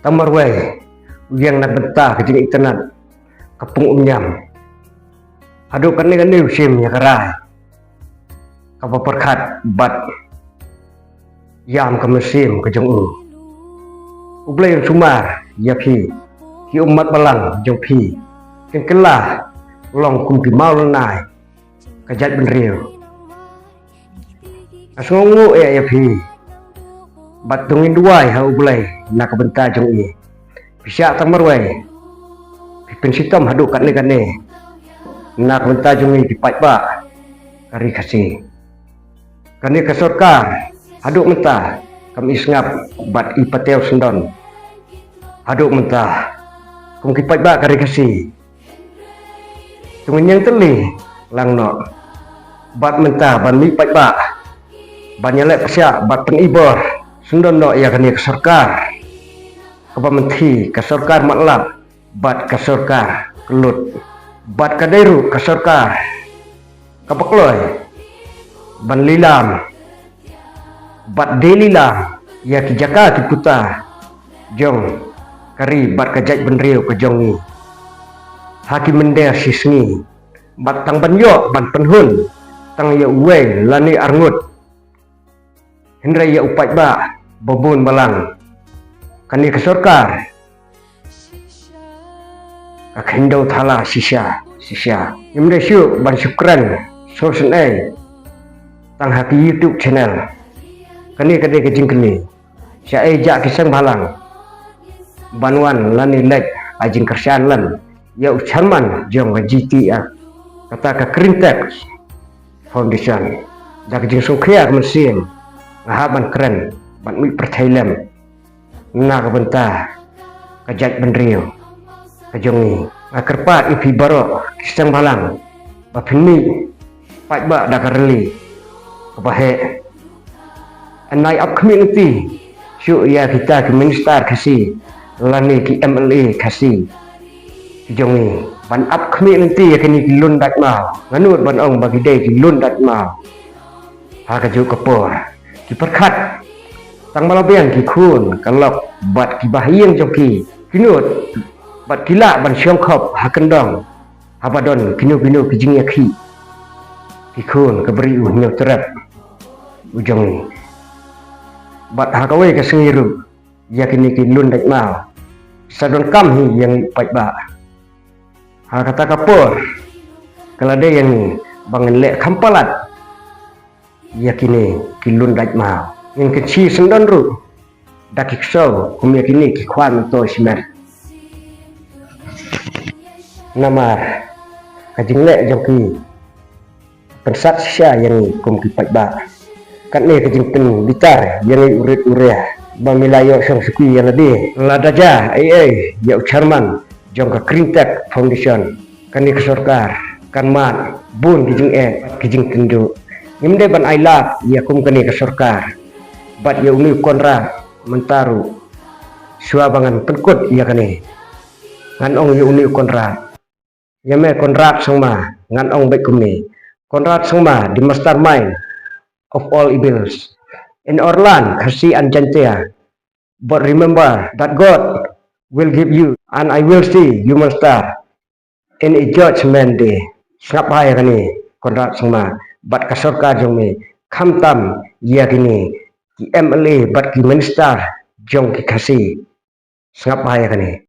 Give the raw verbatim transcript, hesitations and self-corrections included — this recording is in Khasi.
Tang marwei u ïeng na ka bynta ka jingitynnad ka pung umñiam. Haduh katne katne u shim ïa ka rai kaba pyrkhat bad ïam ka mynsiem ka jong u. U Blei un sumar ïa phi, ki ummat balang jong phi kin kylla long kum ki mawlynnai ka jaitbynriew. Nga sngewnguh ïa phi bad to ngin duwai ha U Blei na ka bynta jong i. Phi shah tang marwei, phi pynshitom haduh katne katne na ka bynta jong i ki paidbah ka ri Khasi. Kane ka sorkar haduh mynta kam i sngap bad i patew syndon. Haduh mynta kum ki paidbah ka ri Khasi to ngin ïeng tylli lang noh bad mynta ban mih paidbah ban ïaleh pyrshah bad pynibor syndon noh ïa kane ka sorkar kaba mynthi, ka sorkar matlab bad ka sorkar kyllut bad ka dei ruh ka sorkar kaba kloi ban lilam bad dei lilam ïa ki jaka ki puta jong ka ri bad ka jaitbynriew ka jong ngi ha ki mynder shi sngi bad tang ban ïoh ban pynhun tang ïa uwei lane arngut. Hynrei ïa u paidbah ba bun balang kane ka sorkar ka khyndew thala shisha shisha. Ngim dei shuh ban shu kren shuh shen ei tang ha ki YouTube channel. Kane ka dei ka jingkylli, sha ei jah ki seng bhalang ban wan lane leit ai jingkyrshan lem ïa u chairman jong ka G T F, kata ka Green Tech Foundation? Da ka jingsngewkhia ka mynsiem nga hap ban kren ban mih pyrthei lem na ka bynta ka jaitbynriew ka jong ngi. Nga kyrpad ïa phi baroh ki seng bhalang ba phin mih paidbah da ka rally kaba heh. Yn ai ap khmih lynti shuh ïa kita ki minister Khasi lane ki M L A Khasi ki jong ngi ban ap khmih lynti ïa kine ki lun dait maw. Nga nud ban ong ba ki dei ki lun dait maw. Ha kajuh ka por ki pyrkhat tang ba la biang ki khun ka lok bad ki bahaïing jong ki, ki nud bad ki lah ban shong khop ha kyndong haba don kino kino ki jingïakhih. Ki khun ka bri u Hynñiewtrep u jong ngi. Bad ha kawei ka sngi ruh ïa kine ki lun dait maw sa donkam hi ïa ngi u paidbah. Ha kata ka por ka la dei ïa ngi ba ngin leh kham palat ïa kine ki lun dait maw. Ngin kynshi syndon ruh da ki ksew kum ïa kine ki khwan myntoi shimet. Namar ka jingleh jong ki pynsat shisha ïa ngi kum ki paidbah. Katne ka jingpynbitar ïa ngi u rit u ria ba mi la ïoh shong shuki ïa lade. Lada jia ei ei ïa u chairman jong ka Green Tech Foundation, kane ka sorkar kan mad bun ki jingeh ki jingtynjuh. Ngim dei ban ai lad ïa kum kane ka sorkar bad ïa une u Conrad mynta ruh. Shuwa ba ngan pynkut ïa kane, ngan ong ïa une u Conrad, ïa me Conrad Sangma, ngan ong beit kumne. Conrad Sangma, the mastermind of all evils in our land, Khasi and Jaintia. But remember that God will give you, and I will see you, monster, in a judgment day. Sngap bha ïa kane Conrad Sangma bad ka sorkar jong me, khamtam ïa kine ki M L A bad ki minister jong ki Khasi. Sngap bha ïa kane.